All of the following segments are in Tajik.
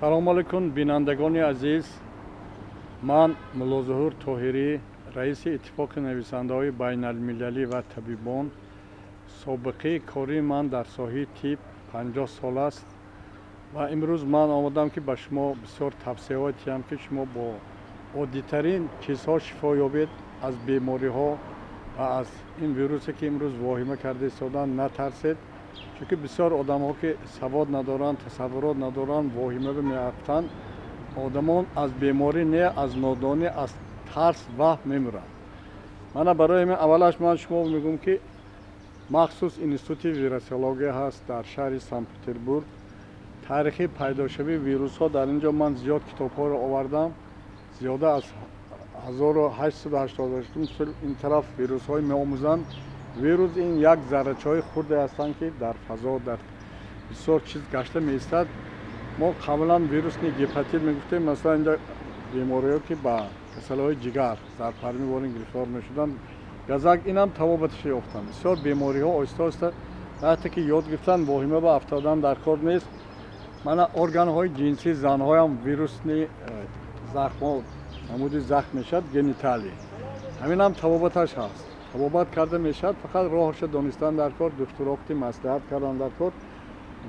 Салому алайкум, бинандагони азиз. Ман Муллозуҳур Тоҳирӣ, раиси Иттифоқи нависандаҳои байналмилалӣ ва табибон. Собиқаи кории ман дар соҳаи тиб 50 сол аст ва имрӯз ман омадам, ки ба шумо бисёр тавсияҳо диҳам, ки шумо бо оддитарин чизҳо шифо ёбед аз бемориҳо ва аз ин вирусе, ки имрӯз воҳима карда истоданд, натарсед, чунки бисёр одамҳо, ки савод надоранд, тасаввурот надоранд, воҳима меафтанд. Одамон аз беморӣ не, аз нодонӣ, аз тарс ваҳм мемиранд. Мана барои ҳамин аввалаш ман шумо мегӯм, ки махсус институти вирусология ҳаст дар шаҳри Санкт Петербург. Таърихи пайдошавии вирусҳо дар ин ҷо ман зиёд китобҳоро овардам. Зиёда аз 1888 сол ин тараф вирусҳои меомӯзанд. Вирус ин як заррачаҳои хурде ҳастанд, ки дар фазо, дар бисёр чиз гашта меистад. Мо қаблан вирусный гепатит мегуфтем. Масалан, инҷа бемориҳо, ки ба касалиҳои ҷигар зарпарми ворин гирифтор мешуданд, газак инам табобаташа ёфтанд. Бисёр бемориҳо оҳиста оҳиста вақте ки ёд гирифтанд, воҳима ба афтодан дар кор нест. Мана, органҳои ҷинсии занҳоям вирусный захмҳо, намуди захм мешавад, гениталӣ, ҳаминам табобаташ ҳаст, табобат карда мешавад. Фақат роҳаша донистан дар кор, духтурохти маслиҳат кардан дар кор,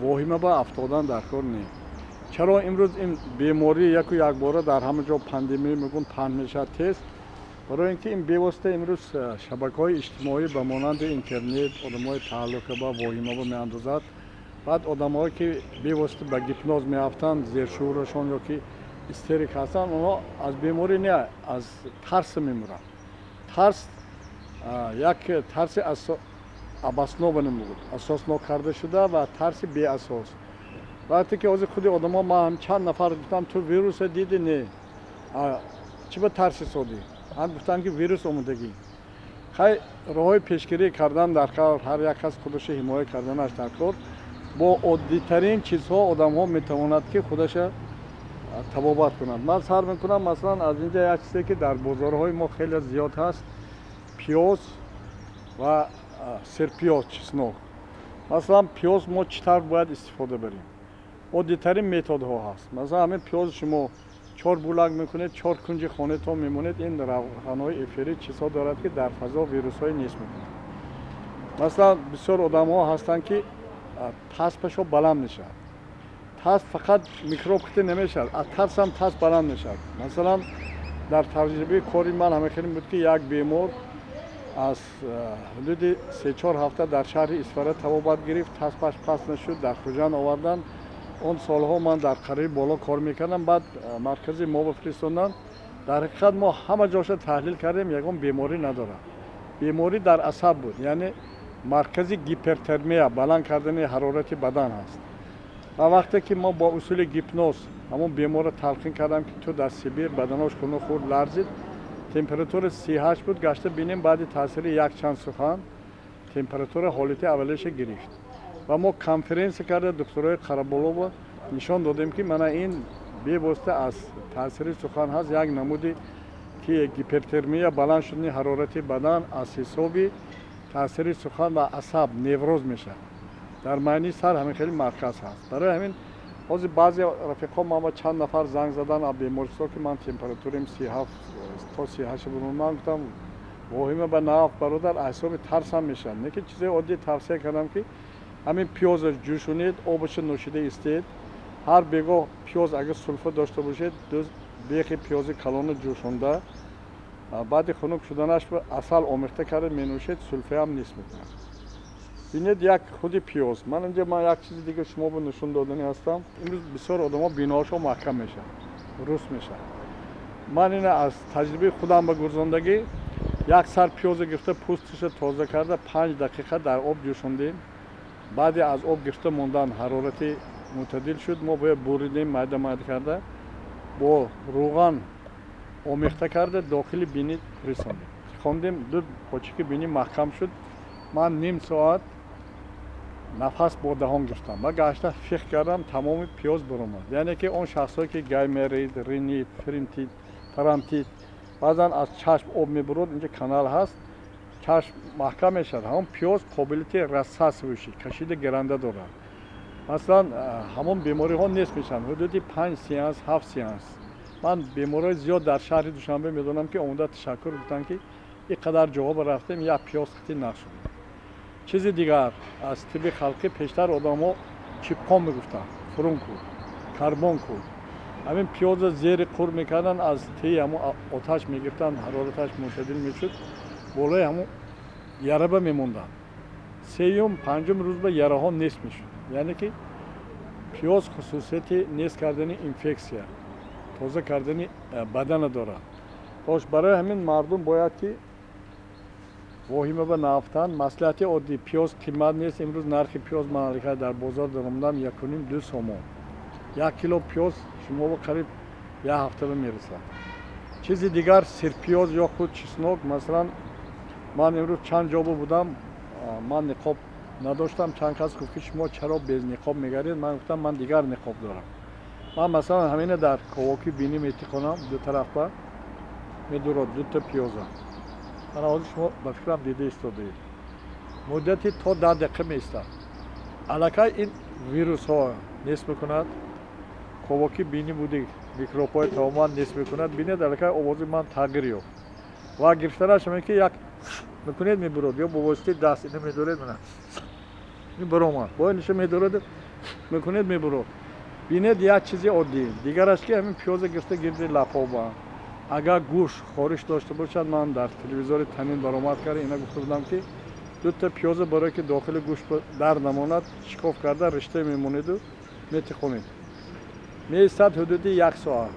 воҳима ба афтодан дар кор не. Чаро имрӯз ин беморӣ яку якбора дар ҳама ҷо пандемия мегӯн паҳн мешавад тез? Барои ин ки ин бевосита имрӯз шабакаҳои иҷтимоӣ ба монанди интернет одамҳои тааллуқа ба воҳимаба меандозад. Баъд одамҳое, ки бевосита ба гипноз меафтанд, зершуурашон ё ки истерик ҳастанд, онҳо аз беморӣ не, аз тарс мемиранд. Тарс як тарси обоснованный мегӯд, асоснок карда шуда ва тарси беасос. Вақте ки ҳозир худи одамо, ман чанд нафар гуфтам: «Ту вируса диди?» «Не». «Чӣ ба тарси содӣ?» Ҳам гуфтам, ки вирус омодагӣ. Хай, роҳҳои пешгирӣ кардан дар кор, ҳар як кас худаша ҳимоя карданаш дар кор. Бо оддитарин чизҳо одамҳо метавонад, ки худаша табобат кунад. Ман сар мекунам, масалан, аз инҷа як чизе, ки дар бозорҳои мо хеле зиёд ҳаст: пиёз ва серпиёз, чеснок. Масалан, пиёз мо чӣ тавр бояд истифода барем? Оддитарин методҳо ҳаст. Масалан, ҳамин пиёз шумо чор булак мекунед, чор кунҷи хонатон мемонед. Ин равғанҳои эфирӣ, чизҳо дорад, ки дар фазо вирусҳои нест мекунад. Масалан, бисёр одамҳо ҳастанд, ки таспашо баланд мешавад. Тасп фақат микроб ките намешавад, аз тарсам тасп баланд мешавад. Масалан, дар таҷрибаи кори ман ҳама хеле буд, ки як бемор аз ҳудуди 3-4 ҳафта дар шаҳри Исфара табобат гирифт, таспаш паст нашуд, дар Хуҷанд оварданд. Он солҳо ман дар қариби боло кор мекардам. Баъд маркази мо бифиристоданд. Дар ҳақиқат мо ҳама ҷоша таҳлил кардем, ягон беморӣ надорад. Беморӣ дар асаб буд, яъне маркази гипертермия, баланд кардани ҳарорати бадан ҳаст. Ва вақте ки мо бо усули гипноз ҳамон беморро талқин кардам, ки ту дар Сибир, баданош хунук хурд, ларзид, температура 38 буд. Гашта бинем, баъди таъсири якчанд сухан температура ҳолати аввалиша гирифт. Ва мо конференсия карда, духтурои Қараболова нишон додем, ки мана ин бевосита аз таъсири сухан ҳаст, як намуди ки гипертермия, баланд шудани ҳарорати бадан аз ҳисоби таъсири сухан ва асаб, невроз мешавад. Дар майни сар ҳамин хеле марказ ҳаст. Барои ҳамин ҳозир баъзе рафиқҳо ман ба чанд нафар занг задан аз бемористон, ки ман температурим 37 то 38 буд. Ман гуфтам: «Воҳима ба наф, бародар, аз ҳисоби тарсам мешавад». Не ки чизои оддӣ тавсия кардам, ки ҳамин пиёза ҷӯшонед, обаша нӯшида истед. Ҳар бегоҳ пиёз, агар сулфа дошта бошед, ду бехи пиёзи калона ҷӯшонда, баъди хунук шуданаш асал омехта карда менӯшед, сулфаам нест мекунад. Бинед, як худи пиёз. Ман инҷа ман як чизи дига шумо ба нишон додани ҳастам. Имрӯз бисёр одамо биноҳошон маҳкам мешавад, рус мешавад. Ман ина аз таҷрибаи худам ба гурзондагӣ: як сар пиёза гирифта, пӯсташа тоза карда, 5 дақиқа дар об ҷӯшондем. Баъде аз об гирифта мондан ҳарорати мӯътадил шуд, мо бояд буридем, майда майда карда, бо рӯған омехта карда, дохили бинӣ фиристодем, хондем, ду почики бинӣ маҳкам шуд. Ман ним соат нафас бо даҳон гирифтам ва гашта фих кардам, тамоми пиёз баромад. Яъне ки он шахсҳое, ки гайморит, ринит, фринтит, фарантит, баъзан аз чашм об мебурод, инҷа канал ҳаст, чашм маҳкам мешавад, ҳамон пиёз қобилияти рассасывающий, кашида гиранда дорад. Масалан, ҳамон бемориҳо нест мешаванд ҳудуди панҷ сеанс, ҳафт сеанс. Ман беморҳои зиёд дар шаҳри Душанбе медонам, ки омода ташаккур гуфтанд, ки ин қадар ҷоҳо рафтем, як пиёз қити нашуд. Чизи дигар аз тибби халқӣ: пештар одамҳо чипқон мегуфтанд, фурункул, карбункул. Ҳамин пиёза зери қур мекарданд, аз теи ҳамон оташ мегирифтанд, ҳарораташ мӯътадил мешуд, болои ҳамон яраба мемонданд. Сеюм, панҷум рӯз ба яраҳо нест мешуд. Яъне ки пиёз хусусияти нест кардани инфексия, тоза кардани бадана дорад. Хош, барои ҳамин мардум бояд ки воҳима ба наафтанд. Маслиҳати оддӣ: пиёз қимат нест. Имрӯз нархи пиёз, ман аллакай дар бозор даромадам, 1,5-2 сомон. 1 кило пиёз шумо қариб як ҳафтаба мерасад. Чизи дигар, сирпиёз ё худ чеснок. Масалан, ман имрӯз чанд ҷобо будам, ман ниқоб надоштам. Чанд кас гуфт, ки шумо чаро без ниқоб мегардед? Ман гуфтам, ман дигар ниқоб дорам. Ман, масалан, ҳамина дар ковоки бинӣ метиқонам, ду тарафа медурод дута пиёза. Мана ҳозир шумо ба фикрам дида истодаед, муддати то 10 дақиқа меистад, аллакай ин вирусҳо нест мекунад. Ковоки бинӣ буди, микробҳои тамоман нест мекунад. Бинед, аллакай овози ман тағйир ёфт. Ва гирифтанаш ҳамин ки як мекунед, мебурод, ё бо воситаи даст ина медоред, мана ин баромад, бо иниша медоред, мекунед, мебурод. Бинед, як чизи оддӣ. Дигараш ки ҳамин пиёза гирифта гирди лабҳоба, агар гӯш хориш дошта бошад, ман дар телевизори танин баромад карда ина гуфта будам, ки дута пиёза барое ки дохили гӯш дар намонад, шикоф карда ришта мемонеду метиқонед, меистад ҳудуди як соат.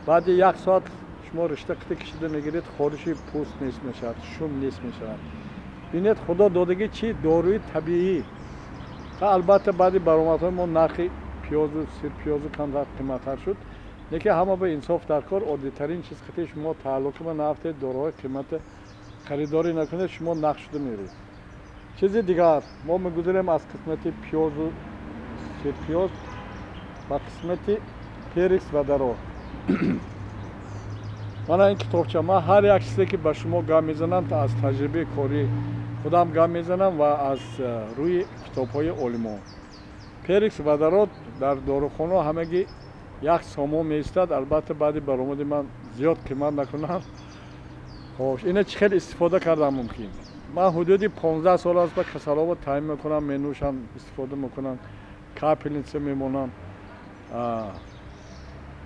Баъди як соат шумо ришта қити кашида мегиред, хориши пӯст нест мешавад, шум нест мешавад. Бинед, худо додагӣ чи доруи табиӣ. Албатта, баъди баромадҳои мо нархи пиёзу сирпиёзу камтар қиматтар шуд, лекин ҳама ба инсоф дар кор. Оддитарин чиз қити шумо тааллуқима наафтед, доруҳои қимата харидорӣ накунед, шумо нақ шуда меред. Чизи дигар, мо мегузарем аз қисмати пиёзу сирпиёз ба қисмати перекись водород. Мана ин китобча. Ман ҳар як чизе ки ба шумо гап мезанам, аз таҷрибаи корӣ худам гап мезанам ва аз рӯи китобҳои олимон. Перекись водород дар дорухонаҳо ҳамагӣ 1 сомон меистад. Албатта, баъди баромади ман зиёд қимат накунам. Хош, ина чӣ хел истифода кардан мумкин? Ман ҳудуди 15 сол аст ба касалоба таъмин мекунам, менӯшам, истифода мекунам, капельница мемонам.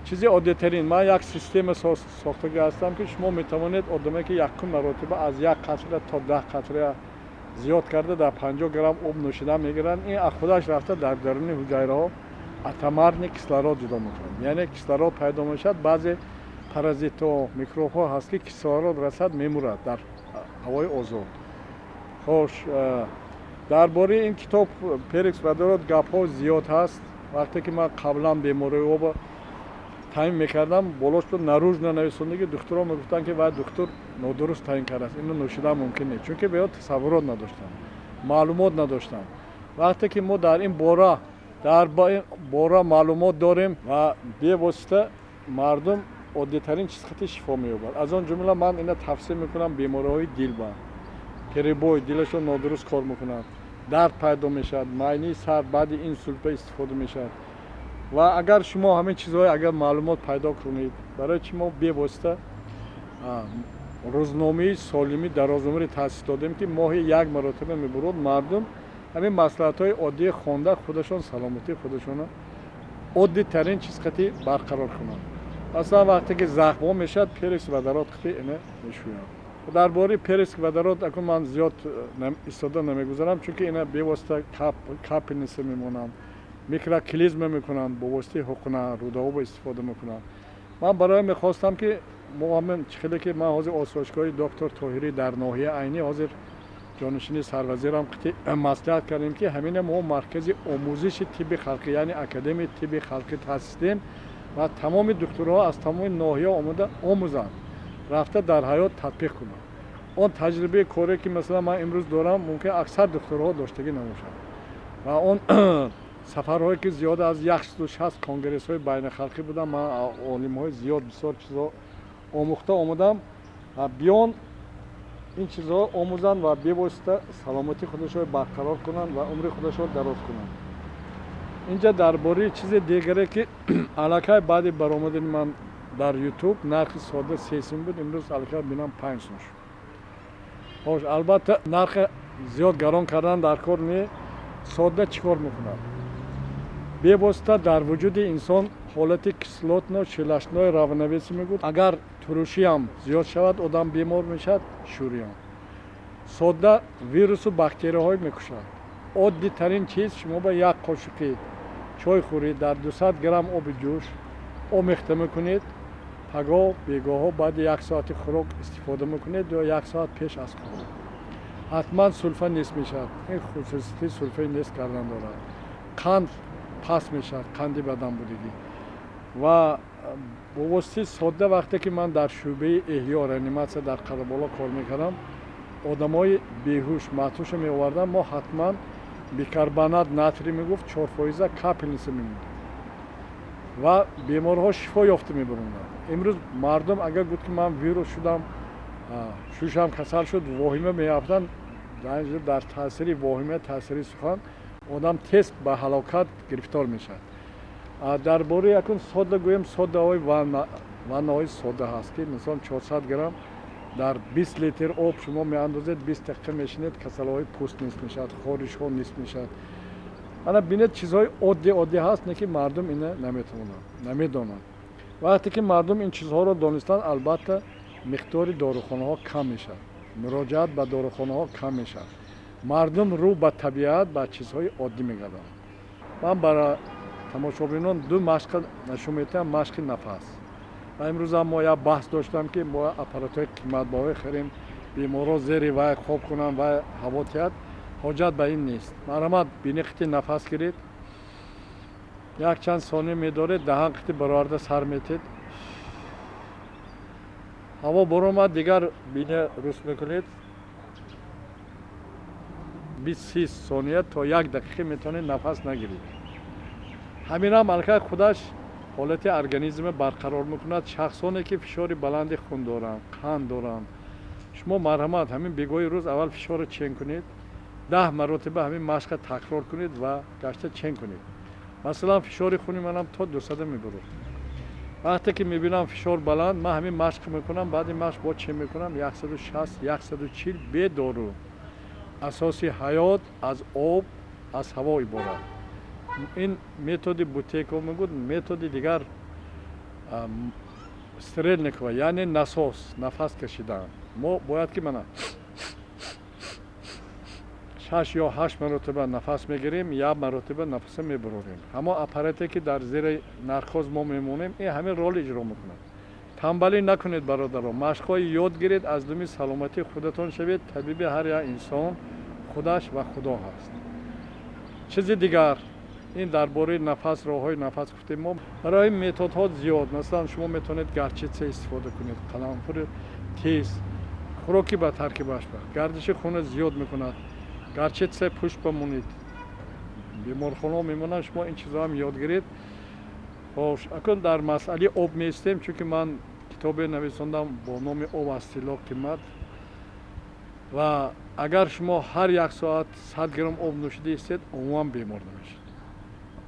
Чизи оддитарин, ман як система сохтагӣ ҳастам, ки шумо метавонед одаме ки якум маротиба аз як қатра то 10 қатра зиёд карда дар 50 грамм об нӯшидан мегиранд. Ин аз худаш рафта дар даруни ҳуҷайраҳо атомарный кислород ҷудо мекунад, яъне кислород пайдо мешавад. Баъзе паразитҳо, микробҳо ҳаст, ки кислород расад, мемурад дар ҳавои озод. Хош, дар бораи ин китоб перекись водород гапҳо зиёд ҳаст. Вақте ки ман қаблан бемориҳоба таъмин мекардам, болош буд наружно нависондаги, духтурон мегуфтанд, ки вай духтур нодуруст таъин кардааст, инро нӯшидан мумкин нест, чунки беё тасаввурот надоштанд, маълумот надоштанд. Вақте ки мо дар ин бора дар бора маълумот дорем ва бевосита мардум оддитарин чиз хати шифо меёбад. Аз он ҷумла ман ина тавсия мекунам бемориҳои дилба, перебой, дилашон нодуруст кор мекунад, дард пайдо мешавад, майнии сар, баъди инсултба истифода мешавад. Ва агар шумо ҳамин чизҳое агар маълумот пайдо кунед, барои чи мо бевосита рӯзномаи солимӣ дарозумрӣ таъсис додем, ки моҳи як маротиба мебурод. Мардум ҳамин маслиҳатҳои оддии хонда, худашон саломатии худашонро оддитарин чиз қати барқарор кунанд. Масалан, вақте ки захмҳо мешавад, перекись водород қати ина мешӯянд. Дар бораи перекись водород акун ман зиёд истода намегузарам, чунки ина бевосита капельница мемонанд, микроклизма мекунанд, бо воситаи ҳуқна рӯдаҳоба истифода мекунанд. Ман барои мехостам, ки мо ҳамин чихеле ки ман ҳозир осоишгоҳи доктор Тоҳирӣ дар ноҳия Айнӣ, ҳозир ҷонишини сарвазирам қити маслиҳат кардем, ки ҳамина мо маркази омӯзиши тибби халқӣ, яъне академияи тибби халқӣ таъсис диҳем ва тамоми духтурҳо аз тамоми ноҳия омода омӯзанд, рафта дар ҳаёт татбиқ кунанд. Он таҷрибаи коре ки, масалан, ман имрӯз дорам, мумкин аксар духтурҳо доштагӣ набошанд. Ва он сафарҳое ки зиёда аз 160 конгрессҳои байналхалқӣ будам, ман олимҳои зиёд бисёр чизҳо омӯхта омадам. Биён ин чизҳо омӯзанд ва бевосита саломатии худашро барқарор кунанд ва умри худашро дароз кунанд. Инҷа дар бораи чизи дигаре, ки аллакай баъди баромадани ман дар Ютуб нархи сода 3 сум буд, имрӯз аллакай бинам, 5 сум шуд. Хош, албатта, нархи зиёд гарон кардан дар кор не. Сода чӣ кор мекунад? Бевосита дар вуҷуди инсон ҳолати кислотно-щелочное равновесие мегӯд. Агар турушиам зиёд шавад, одам бемор мешавад, шӯриам. Сода вирусу бактерияҳое мекушад. Оддитарин чиз: шумо ба як қошуқи чойхӯрӣ дар 200 грамм оби ҷӯш омехта мекунед, пагоҳ бегоҳҳо баъди як соати хӯрок истифода мекунед ё як соат пеш аз хӯрок. Ҳатман сулфа нест мешавад. Ин хусусияти сулфаи нест кардан дорад. Қанд паст мешавад, қанди бадан будагӣ. Ва бо воситаи сода, вақте ки ман дар шӯъбаи эҳё, реаниматсия дар Қараболо кор мекардам, одамои беҳуш, матҳуша меовардам, мо ҳатман бикарбонат натрий мегуфт, 4 фоиза капельница мемондем ва беморҳо шифо ёфта мебаронданд. Имрӯз мардум агар гуфт, ки ман вирус шудам, шушам касал шуд, воҳима меафтанд. Дар таъсири воҳима, таъсири сухан одам тез ба ҳалокат гирифтор мешавад. Дар бораи якун сода гӯем, содаҳои ваннаҳои сода ҳаст, ки мисол 400 грамм дар 20 литр об шумо меандозед, 20 дақиқа мешинед, касалиҳои пӯст нест мешавад, хоришҳо нест мешавад. Ана бинед, чизҳои оддӣ оддӣ ҳаст, не ки мардум ина наметавонанд, намедонанд. Вақте ки мардум ин чизҳоро донистанд, албатта, миқдори дорухонаҳо кам мешавад, муроҷиат ба дорухонаҳо кам мешавад, мардум рӯ ба табиат, ба чизҳои оддӣ мегардонад. Ман бара тамошобинон ду машқа нишон медиҳам, машқи нафас. Ва имрӯзам мо як баҳс доштам, ки мо аппаратҳои қиматбаҳое харем, беморҳо зери вай хоб кунанд, вай ҳаво тиҳад. Ҳоҷат ба ин нест. Марҳамат, бини қити нафас гиред, якчанд сония медоред, даҳан қити бароварда сар метед, ҳаво баромад, дигар бина рӯст мекунед. 20-30 сония то як дақиқа метавонед нафас нагиред. Ҳаминам аллакай худаш ҳолати организмро барқарор мекунад. Шахсоне ки фишори баланди хун доранд, қанд доранд, шумо марҳамат, ҳамин бегоҳи рӯз аввал фишорро чен кунед, 10 маротиба ҳамин машқа такрор кунед ва гашта чен кунед. Масалан, фишори хуни манам то 200 мебурад. Вақте ки мебинам фишор баланд, ман ҳамин машқ мекунам, баъди машқ бо чен мекунам, 160, 140, бе дору. Асоси ҳаёт аз об, аз ҳаво иборат. Ин методи Бутейко мегӯд, методи дигар Стрельникова, яъне насос нафас кашидан. Мо бояд ки мана шаш ё ҳашт маротиба нафас мегирем, як маротиба нафаса мебарорем. Ҳамон аппарате ки дар зери наркоз мо мемонем, ин ҳамин рол иҷро мекунад. Тамбалӣ накунед, бародаро, машқҳои ёд гиред, аз думи саломатии худатон шавед. Табиби ҳар як инсон худаш ва Худо ҳаст. Чизи дигар, ин дар бораи нафас, роҳҳои нафас гуфтем. Мо барои методҳо зиёд, масалан, шумо метавонед горчица истифода кунед, қаламфури тез, хӯроки ба таркибаш ба гардиши хуна зиёд мекунад. Горчица пӯшт бамонед, беморхонаҳо мемонанд, шумо ин чизҳоам ёд гиред. Хош, акун дар масъалаи об меистем, чунки ман китобе нависондам бо номи «Об аз тилло қимат». Ва агар шумо ҳар як соат 100 грамм об нӯшида истед, умуман бемор намешед.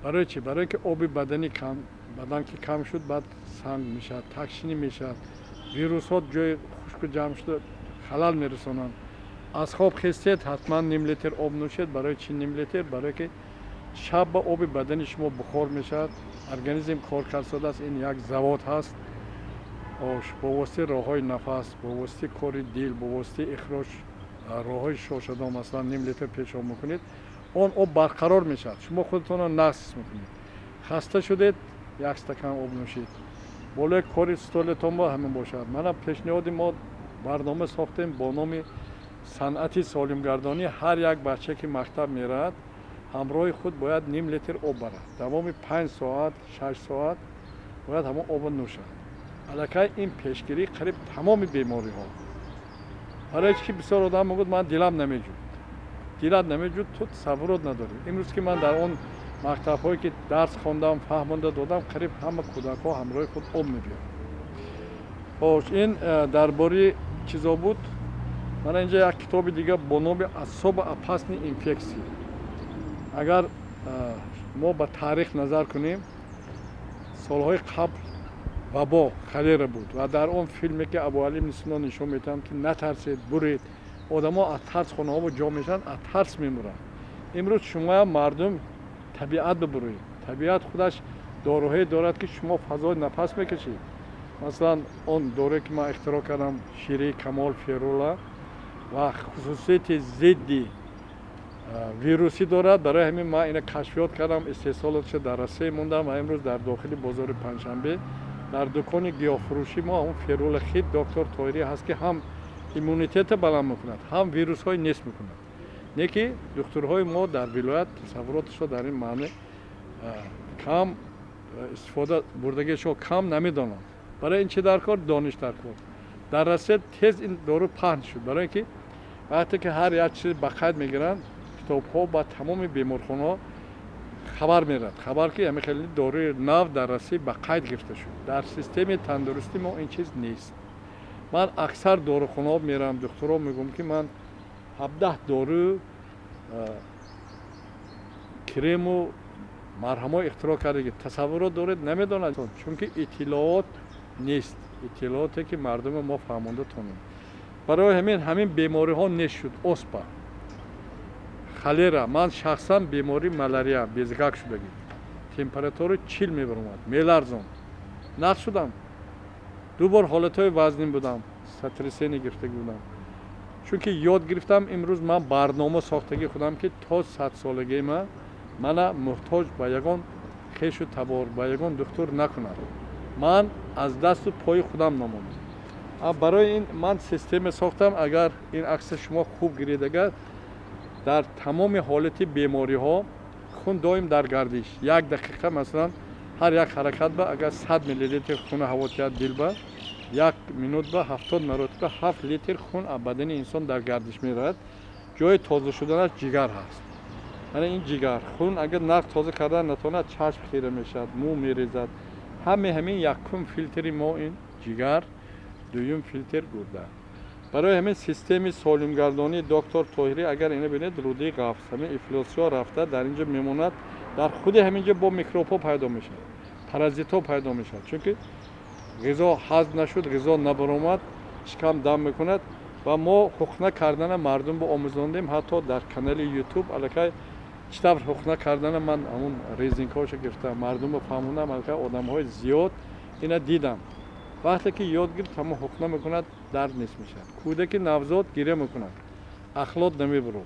Барои чӣ? Барое ки оби бадани кам, бадан ки кам шуд, баъд санг мешавад, тагшинӣ мешавад, вирусҳо ҷои хушку ҷамъ шуда халал мерасонанд. Аз хоб хестед, ҳатман ним литр об нӯшед. Барои чӣ ним литр? Барое ки шаб ба оби бадани шумо бухор мешавад, организм кор кардсодааст. Ин як завод ҳаст. Ош бо воситаи роҳҳои нафас, бо воситаи кори дил, бо воситаи ихроҷ, роҳҳои шошадон, масалан, ним литр пешоб мекунед, он об барқарор мешавад, шумо худатонро нағз ҳис мекунед. Хаста шудед, як стакан об нӯшед. Болои кори столетон ба ҳамин бошад. Мана пешниҳоди мо, барнома сохтем бо номи санъати солимгардонӣ. Ҳар як бача ки мактаб меравад, ҳамроҳи худ бояд ним литр об барад. Давоми 5 соат, 6 соат бояд ҳамон обро нӯшад. Аллакай ин пешгирии қариб тамоми бемориҳо. Барои чи ки бисёр одам мегӯяд: «Ман дилам намеҷӯд». Дилат намеҷӯд, ту тасаввурот надорӣ. Имрӯз ки ман дар он мактабҳое ки дарс хондам, фаҳмонда додам, қариб ҳама кӯдакҳо ҳамроҳи худ об мебиёранд. Хош, ин дар бораи чизо буд. Мана инҷа як китоби дига бо номи «Особо опасные инфекции». Агар Мо ба таърих назар кунем, солҳои қабл вабо, холера буд ва дар он филме, ки Абуалӣ ибни Сино нишон медиҳанд, ки натарсед, буред, одамо аз тарс хонаҳо ҷо мешаванд, аз тарс мемуранд. Имрӯз шумоям, мардум, табиат бибуред. Табиат худаш доруҳое дорад, ки шумо фазои нафас мекашед. Масалан, он доруе, ки ман ихтироъ кардам, шираи камол, ферула, ва хусусияти зидди вирусӣ дорад. Барои ҳамин ман ина кашфиёт кардам, истеҳсолотша дар Россия мондам ва имрӯз дар дохили бозори Панҷшанбе, дар дукони гиёҳфурӯшӣ мо ҳамон Ферула Хит доктор Тоҳирӣ ҳаст, ки ҳам иммунитета баланд мекунад, ҳам вирусҳои нест мекунад. Не ки духтурҳои мо дар вилоят тасаввуроташро дар ин маъне кам, истифода бурдагиашо кам, намедонанд. Барои ин чӣ дар кор? Дониш дар кор. Дар Россия тез ин дору паҳн шуд, барои ин ки вақте ки ҳар як чиз ба қайд мегиранд, китобҳо ба тамоми беморхонаҳо хабар мерад, хабар, ки ҳамин хеле доруи нав дар Россия ба қайд гирифта шуд. Дар системаи тандурустӣ мо ин чиз нест. Ман аксар дорухонаҳо меравам, духтурҳо мегӯям, ки ман 17 дору, крему марҳамҳо ихтироъ кардаги, тасаввурот доред? Намедонад, чунки иттилоот нест, иттилооте, ки мардуми мо фаҳмонда тонем. Барои ҳамин бемориҳо нест шуд: оспа, холера. Ман шахсан бемории малярия, безгак шудагӣ, температура 40 мебаромад, меларзон, нақш шудам. Ду бор ҳолатҳои вазнин будам, сотрясение гирифтагӣ будам, чунки ёд гирифтам. Имрӯз ман барнома сохтагӣ худам, ки то 100-солагии ман мана муҳтоҷ ба ягон хешу табор, ба ягон духтур накунад, ман аз дасту пои худам намонам. Барои ин ман система сохтам. Агар ин акса шумо хуб гиред, агар дар тамоми ҳолати бемориҳо хун доим дар гардиш, як дақиқа, масалан, ҳар як ҳаракат ба агар 100 миллилитр хуна ҳаво тиҳад дилба, як минут ба 70 маротиба 7 литр хун аз бадани инсон дар гардиш меравад. Ҷои тоза шуданаш ҷигар ҳаст. Ана ин ҷигар хун агар нағз тоза кардан натавонад, чашм хира мешавад, мӯ мерезад. Ҳаме ҳамин якум филтри мо ин ҷигар, дуюм филтр гурда. Барои ҳамин системаи солимгардонии доктор Тоҳирӣ, агар ина бинед, рӯдаи ғафс, ҳамин ифлосиҳо рафта дар инҷо мемонад. Дар худи ҳамин ҷо бо микробҳо пайдо мешавад, паразитҳо пайдо мешавад, чунки ғизо ҳазм нашуд, ғизо набаромад, шикам дам мекунад. Ва мо ҳуқна кардана мардум бо омӯзондем. Ҳатто дар канали Ютуб аллакай чӣ тавр ҳуқна кардана ман ҳамун резинкаҳошо гирифтам, мардумро фаҳмондам. Аллакай одамҳои зиёд ина дидам. Вақте ки ёд гирифт, ҳамон ҳуқна мекунад, дард нест мешавад. Кӯдаки навзод гиря мекунад, ахлот намебурад.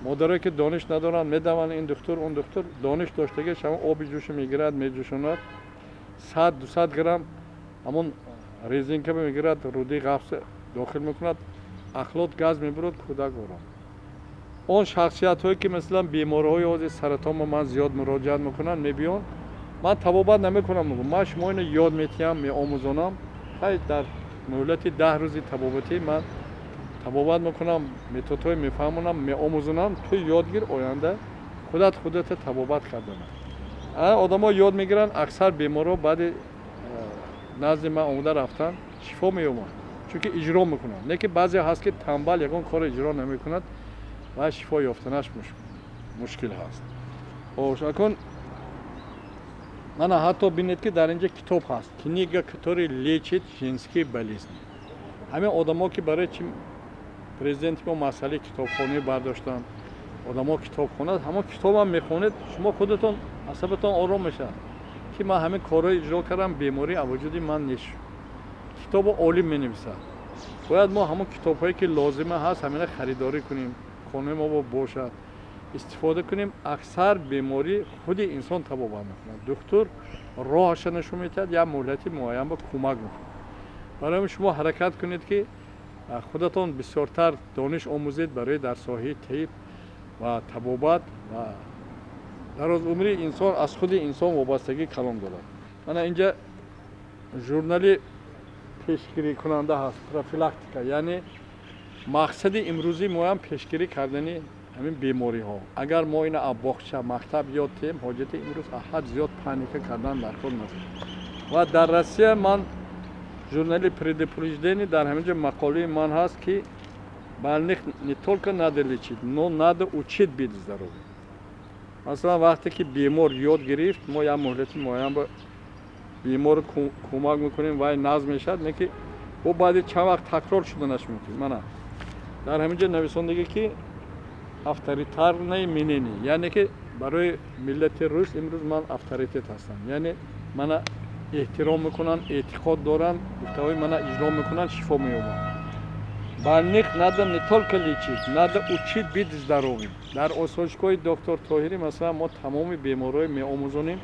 Модарое, ки дониш надоранд, медаванд ин духтур, он духтур. Дониш доштагиш ҳамон оби ҷӯша мегирад, меҷӯшонад, 100, 200 грамм ҳамон резинка мегирад, рӯдаи ғафс дохил мекунад, ахлот газ мебурад, кӯдак ором. Он шахсиятҳое, ки масалан бемориҳои ҳозир саратонба ман зиёд муроҷиат мекунанд, мебиён, ман табобат намекунам, мегӯм, ман шумо ино ёд метиҳам, меомӯзонам. Хай, дар муҳлати 10 рӯзи табобатӣ ман табобат мекунам, методҳое мефаҳмонам, меомӯзонам. Ту ёд гир, оянда худат худата табобат кардана. Одамо ёд мегиранд. Аксар беморҳо баъди назди ман омода рафтан шифо меёбанд, чунки иҷро мекунанд. Не ки баъзе ҳаст, ки тамбал, ягон корро иҷро намекунад ва шифо ёфтанаш мушкил ҳаст. Хош, акун мана ҳатто бинед, ки дар инҷа китоб ҳаст, книга, который лечит женские болезни. Ҳамин одамо, ки барои чи президенти мо масъалаи китобхонӣ бардоштанд, одамо китоб хонад, ҳамон китобам мехонед, шумо худатон асабатон ором мешавад, ки ман ҳамин корро иҷро кардам, беморӣ аз вуҷуди ман нест шуд. Китобо олим менависад. Бояд мо ҳамон китобҳое, ки лозима ҳаст, ҳамина харидорӣ кунем, хонаи мо бошад, истифода кунем. Аксар беморӣ худи инсон табобат мекунад. Духтур роҳаша нишон медиҳад, як муҳлати муайян ба кӯмак мекунад. Барои ҳамин шумо ҳаракат кунед, ки худатон бисёртар дониш омӯзед барои дар соҳаи тиб ва табобат. Ва дарозумрии инсон аз худи инсон вобастагии калон дорад. Мана инҷа журнали пешгирикунанда ҳаст, профилактика, яъне мақсади имрӯзии моям пешгирӣ кардани ҳамин бемориҳо. Агар мо ина аз боғча, мактаб ёд диҳем, ҳоҷати имрӯз аз ҳад зиёд паника кардан дар кор нест. Ва дар Россия ман журнали предупреждение, дар ҳамин ҷо мақолаи ман ҳаст, ки больных не только надо лечить, но надо учить быть здоровым. Масалан, вақте ки бемор ёд гирифт, мо як муҳлати муайян ба бемор кӯмак мекунем, вай назм мешавад, не ки бо баъди чанд вақт такрор шуданаш мумкин. Мана дар ҳамин ҷо нависондагӣ, ки авторитарное мнение, яъне ки барои миллати рус имрӯз ман авторитет ҳастам, яъне мана эҳтиром мекунанд, эътиқод доранд, гуфтаҳои мана иҷро мекунанд, шифо меёбанд. Больных надо не только лечить, надо учить быть здоровым. Дар осоишгоҳи доктор Тоҳирӣ, масалан, мо тамоми беморҳои меомӯзонем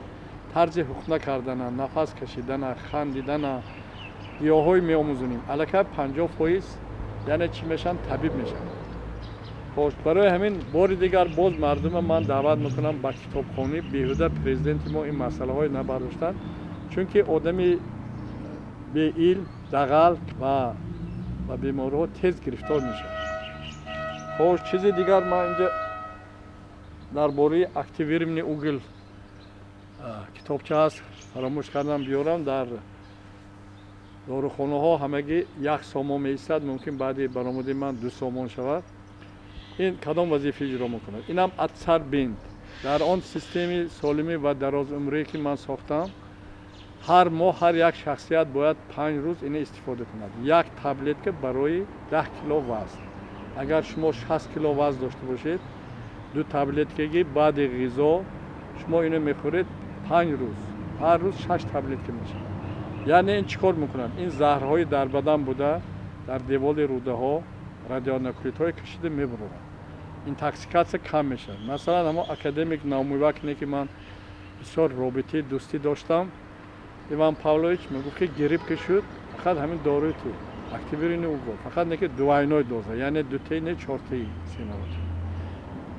тарзи ҳуқна кардана, нафас кашидана, хандидана, гиёҳҳои меомӯзонем. Аллакай 50%, яъне чӣ мешаванд? Табиб мешаванд. Хош, барои ҳамин бори дигар боз мардума ман даъват мекунам ба китобхонӣ. Беҳуда президенти мо ин масъалаҳое набардоштанд, чунки одами беилм, дағал ва ба бемориҳо тез гирифтор мешавад. Хош, чизи дигар, ман инҷа дар бораи активированный уголь китобча ҳаст, фаромӯш кардам биёрам. Дар дорухонаҳо ҳамагӣ 1 сомон меистад, мумкин баъди баромади ман 2 сомон шавад. Ин кадом вазифа иҷро мекунад? Инам адсорбент. Дар он системаи солимӣ ва дарозумрие, ки ман сохтам, ҳар моҳ ҳар як шахсият бояд 5 рӯз ина истифода кунад. Як таблетка барои 10 кило вазн. Агар шумо 60 кило вазн дошта бошед, ду таблеткаги баъди ғизо шумо ино мехӯред 5 рӯз, ҳар рӯз шаш таблетка мешавад. Яъне ин чӣ кор мекунад? Ин заҳрҳои дар бадан буда, дар деволи рӯдаҳо радионуклидҳое кашида мебурорад, интоксикатсия кам мешавад. Масалан, ҳамон академик Наумивакне, ки ман бисёр робитаи дӯстӣ доштам, Иван Павлович, мегуфт, ки грипп ки шуд, фақат ҳамин доруи ту, активированный уголь, фақат не ки двойной доза, яъне дутаи не, чортаи, се маротиба.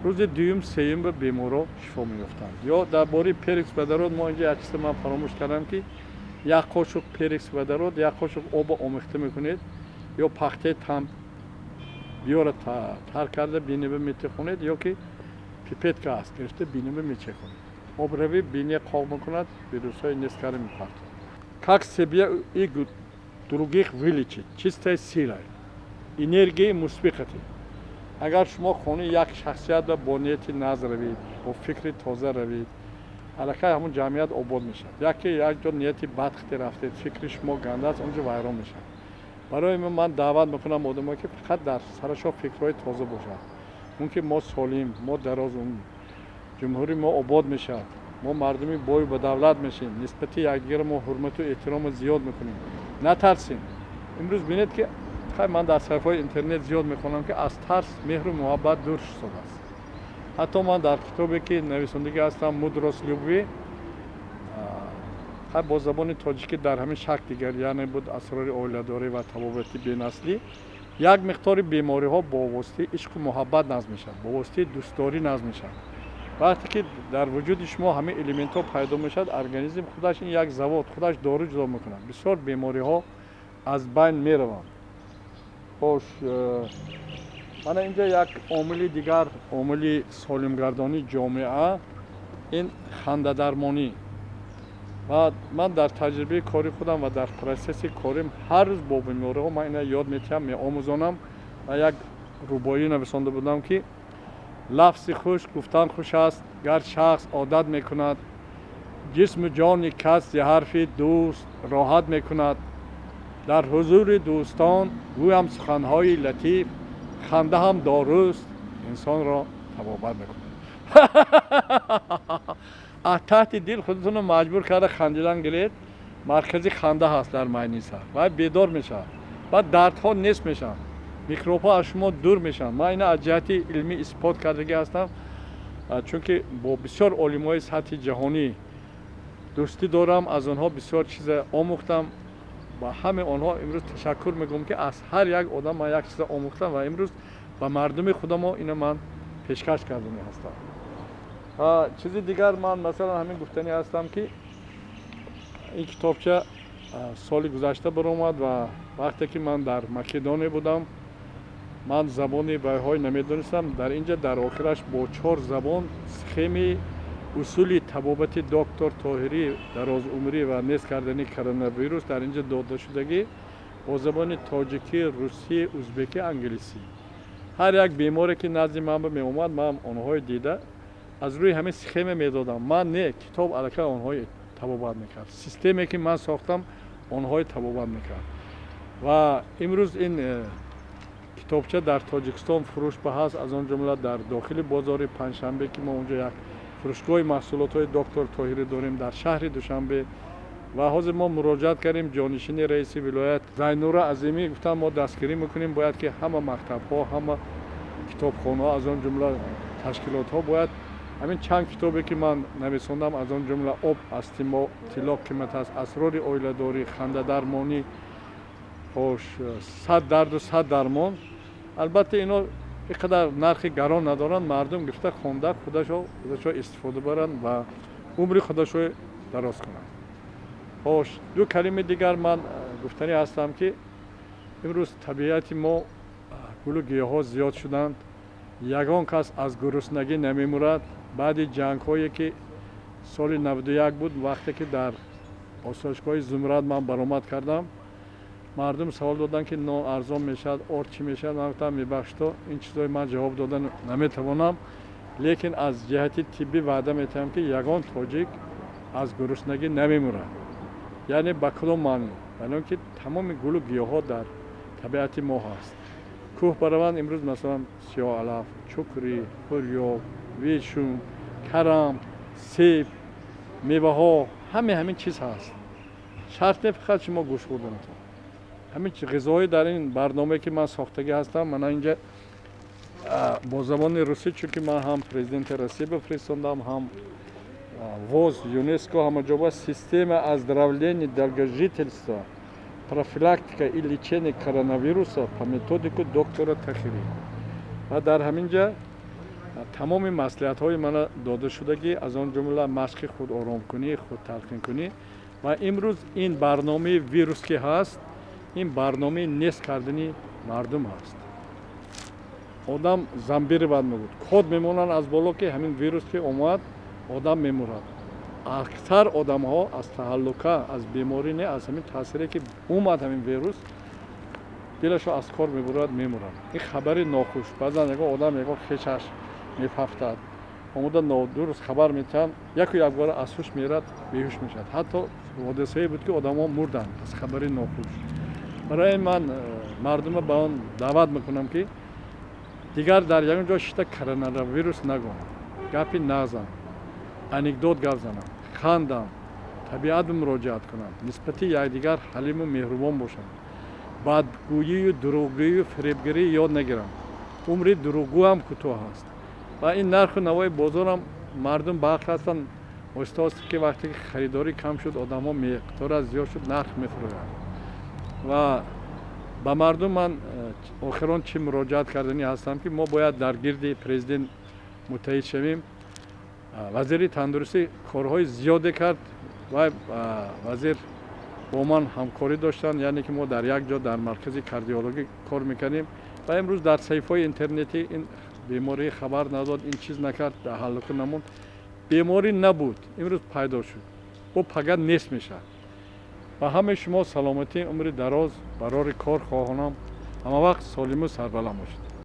Рӯзи дуюм, сеюм ба беморро шифо меёфтанд. Ё дар бораи перекись водород мо инҷа як чиза ман фаромӯш кардам, ки як қошуқ перекись водород, як қошуқ оба омехта мекунед ё пахтаи там биёра тар карда биниба метехонед, ё ки пипетка аст, гирифта биниба мечехонед. Обравӣ биния қоқ мекунад, вирусҳои нест карда мепартад. Как себя и других вылечить чистой силой, энергияи мусбиқати. Агар шумо хонаи як шахсиятро бо нияти наз равед, бо фикри тоза равед, аллакай ҳамун ҷамъият обод мешавад. Яке як ҷо нияти бад хите рафтед, фикри шумо ганда аст, он ҷо вайрон мешавад. Барои ман даъват мекунам одамое, ки фақат дар сарашон фикрҳои тоза бошад. Мумкин мо солим, мо дароз, ҷумҳури мо обод мешавад, мо мардуми бою ба давлат мешавем, нисбати якдигар мо ҳурмату эҳтиромо зиёд мекунем. Натарсем. Имрӯз бинед, ки хай, ман дар саҳифаҳои интернет зиёд мехонам, ки аз тарс меҳру муҳаббат дур шудааст. Ҳатто ман дар китобе, ки нависондагӣ ҳастам, «Мудрость любви», хай, бо забони тоҷикӣ дар ҳамин шакл дигар, яъне буд асрори оиладорӣ ва табобати бенаслӣ. Як миқдори бемориҳо бо воситаи ишқу муҳаббат назм мешавад, бо воситаи дӯстдорӣ назм мешавад. Вақте ки дар вуҷуди шумо ҳамин элементҳо пайдо мешавад, организм худаш ин як завод, худаш дору ҷудо мекунад, бисёр бемориҳо аз байн мераванд. Хош, мана инҷа як омили дигар, омили солимгардонии ҷомеа, ин хандадармонӣ. Ва ман дар таҷрибаи кори худам ва дар процесси корим ҳар рӯз бо бемориҳо ман ина ёд метиҳам, меомӯзонам. Ва як рубоӣ нависонда будам, ки лафзи хуш гуфтан хуш аст, гар шахс одат мекунад, ҷисму ҷони кас зи ҳарфи дӯст роҳат мекунад. Дар ҳузури дӯстон гӯям суханҳои латиф, ханда ҳам доруст, инсонро табобат мекунад. Аз таҳти дил худатонро маҷбур карда хандидан гиред. Маркази ханда ҳаст дар майни сар, вай бедор мешавад, баъд дардҳо нест мешаванд, микробҳо аз шумо дур мешаванд. Ман ина аз ҷиҳати илмӣ исбот кардагӣ ҳастам, чунки бо бисёр олимҳои сатҳи ҷаҳонӣ дӯстӣ дорам, аз онҳо бисёр чиза омӯхтам. Ба ҳамаи онҳо имрӯз ташаккур мегӯям, ки аз ҳар як одам ман як чиза омӯхтам ва имрӯз ба мардуми худамо ина ман пешкаш кардани ҳастам. Чизи дигар, ман масалан ҳамин гуфтанӣ ҳастам, ки ин китобча соли гузашта баромад ва вақте ки ман дар Македония будам, ман забони вайҳой намедонистам. Дар ин ҷа дар охираш бо чор забон схемаи усули табобати доктор Тоҳирӣ, дарозумрӣ ва нест кардани коронавирус дар ин ҷа дода шудагӣ бо забони тоҷикӣ, русӣ, узбекӣ, англисӣ. Ҳар як беморе, ки назди ман меомад, ман онҳои дида Аз рӯи ҳамин схема медодам. Ман не, китоб аллакай онҳои табобат мекард. Системе, ки ман сохтам, онҳои табобат мекард. Ва имрӯз ин китобча дар Тоҷикистон фурӯш ба ҳаст, аз он ҷумла дар дохили бозори Панҷшанбе, ки мо онҷо як фурӯшгоҳи маҳсулотҳои доктор Тоҳирӣ дорем дар шаҳри Душанбе. Ва ҳозир мо муроҷиат кардем ҷонишини раиси вилоят Зайнура Азимӣ, гуфтам, мо дастгирӣ мекунем, бояд ки ҳама мактабҳо, ҳама китобхонаҳо, аз он ҷумла ташкилотҳо бояд ҳамин чанд китобе, ки ман нависондам, аз он ҷумла «Об аз тилло қимат аст», «Асрори оиладорӣ», «Хандадармонӣ», хош, «100 дарду 100 дармон». Албатта, ино ин қадар нархи гарон надоранд. Мардум гирифта, хонда, худашо истифода баранд ва умри худашо дароз кунанд. Хош, ду калими дигар ман гуфтанӣ ҳастам, ки имрӯз табиати мо гулу гиёҳҳо зиёд шуданд, ягон кас аз гуруснагӣ намемурад. Баъди ҷангҳое, ки соли 91 буд, вақте ки дар осоишгоҳи Зумрад ман баромад кардам, мардум савол доданд, ки нон арзон мешавад, орд чӣ мешавад. Ман гуфтам, мебахшто, ин чизҳои ман ҷавоб дода наметавонам, лекин аз ҷиҳати тиббӣ ваъда метиҳам, ки ягон тоҷик аз гуруснагӣ намемурад. Яъне ба кадом маънӣ? Барои он ки тамоми гулу гиёҳҳо дар табиати мо ҳаст. Кӯҳ бараванд имрӯз, масалан, сиёҳалаф, чукрӣ, хӯрёк, вешум, карам, себ, меваҳо, ҳаме ҳамин чиз ҳаст. Шарт не фақат шумо гӯшт хӯрданатон. Ҳамин ғизоҳои дар ин барномае, ки ман сохтагӣ ҳастам, мана инҷа бо забони русӣ, чунки ман ҳам президенти Россия бифиристондам, ҳам ВОЗ, ЮНЕСКО, ҳама ҷоба, «Система оздоровления, долгожительства, профилактика и лечение коронавируса по методику доктора Тахирӣ». Ва дар ҳамин ҷа тамоми маслиҳатҳои мана дода шудагӣ, аз он ҷумла машқи худоромкунӣ, худталқинкунӣ. Ва имрӯз ин барномаи вирус, ки ҳаст, ин барномаи нест кардани мардум ҳаст. Одам зомбировать мегӯд, код мемонанд аз боло, ки ҳамин вирус ки омад, одам мемурад. Аксар одамҳо аз таҳаллука, аз беморӣ не, аз ҳамин таъсире, ки омад ҳамин вирус, дилашо аз кор мебурад, мемурад. Ин хабари нохуш. Баъзан ягон одам, ягон хешаш мефафтад, омода нодуруст хабар метиҳанд, яку якбора аз ҳуш мерад, беҳуш мешавад. Ҳатто ҳодисае буд, ки одамҳо мурданд аз хабари нохуш. Барои ман мардума ба он даъват мекунам, ки дигар дар ягон ҷо шита коронавирус нагӯянд, гапи назан, анекдот гап зананд, ханданд, табиат муроҷиат кунанд, нисбати якдигар ҳалиму меҳрубон бошанд, бадгӯию дурӯғгӯию фиребгарӣ ёд нагиранд. Умри дурӯғгӯ кӯтоҳ аст. Ва ин нарху навои бозорам мардум ба ҳақ ҳастанд. Оҳиста оҳиста ки вақте ки харидорӣ кам шуд, одамҳо миқдора зиёд шуд, нарх мефурӯянд. Ва ба мардум ман охирон чӣ муроҷиат карданӣ ҳастам, ки мо бояд дар гирди президент муттаҳид шавем. Вазири тандурустӣ корҳои зиёде кард ва вазир бо ман ҳамкорӣ доштанд, яъне ки мо дар як ҷо дар маркази кардиологӣ кор мекардем. Ва имрӯз дар саҳифаҳои интернетӣ ин беморӣ хабар надод, ин чиз накард, ҳаллука намонд. Беморӣ набуд, имрӯз пайдо шуд, бо пага нест мешавад. Ба ҳамаи шумо саломатӣ, умри дароз, барори кор хоҳонам. Ҳама вақт солиму сарбаланд бошед.